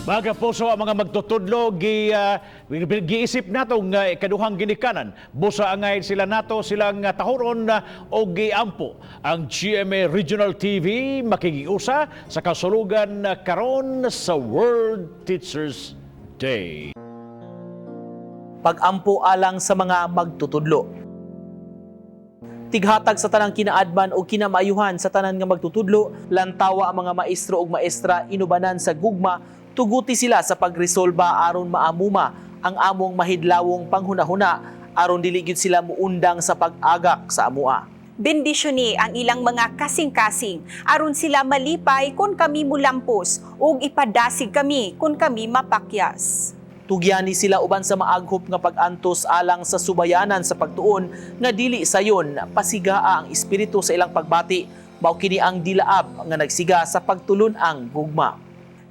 Mga kapuso, ang mga magtutudlo giisip nato nga ikaduhang ginikanan. Busa angay sila nato silang tahuron o giampo. Ang GMA Regional TV makigiusa sa kasulugan karon sa World Teachers Day. Pag-ampo alang sa mga magtutudlo. Tighatag sa tanang kinaadman o kinamaayuhan sa tanan nga magtutudlo, lantawa ang mga maestro ug maestra inubanan sa gugma, tuguti sila sa pagresolba aron maamuma ang among mahidlawong panghunahuna aron dili gyud sila muundang sa pag-agak sa amua. Bendisyoni ang ilang mga kasing-kasing aron sila malipay kung kami mulampos ug ipadasig kami kung kami mapakyas. Tugyani sila uban sa maaghop nga pag-antos alang sa subayanan sa pagtuon nga dili sayon, pasigaa ang espiritu sa ilang pagbati, mao kini ang dilaab nga nagsiga sa pagtulun-ang gugma.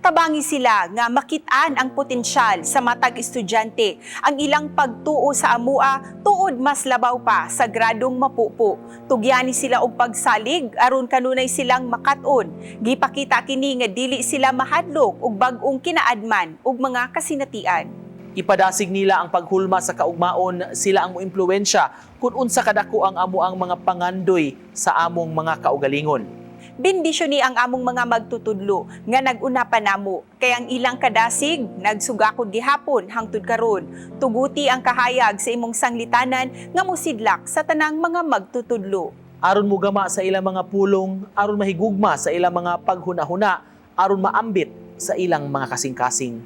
Tabangi sila nga makit-an ang potensyal sa matag estudyante. Ang ilang pagtuo sa amua tuod mas labaw pa sa gradong mapupo. Tugyani sila og pagsalig aron kanunay silang makat-on. Gipakita kini nga dili sila mahadlok og bag-ong kinaadman ug mga kasinatian. Ipadasig nila ang paghulma sa kaugmaon, sila ang moimpluwensya kung unsa kadako ang amuang mga pangandoy sa among mga kaugalingon. Bendisyoni ang among mga magtutudlo nga nag-una pa namo kay ang ilang kadasig nagsugakod gihapon hangtod karon. Tuguti ang kahayag sa imong sanglitanan nga mosidlak sa tanang mga magtutudlo. Aron mugama sa ilang mga pulong, aron mahigugma sa ilang mga paghunahuna, aron maambit sa ilang mga kasing-kasing.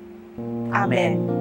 Amen.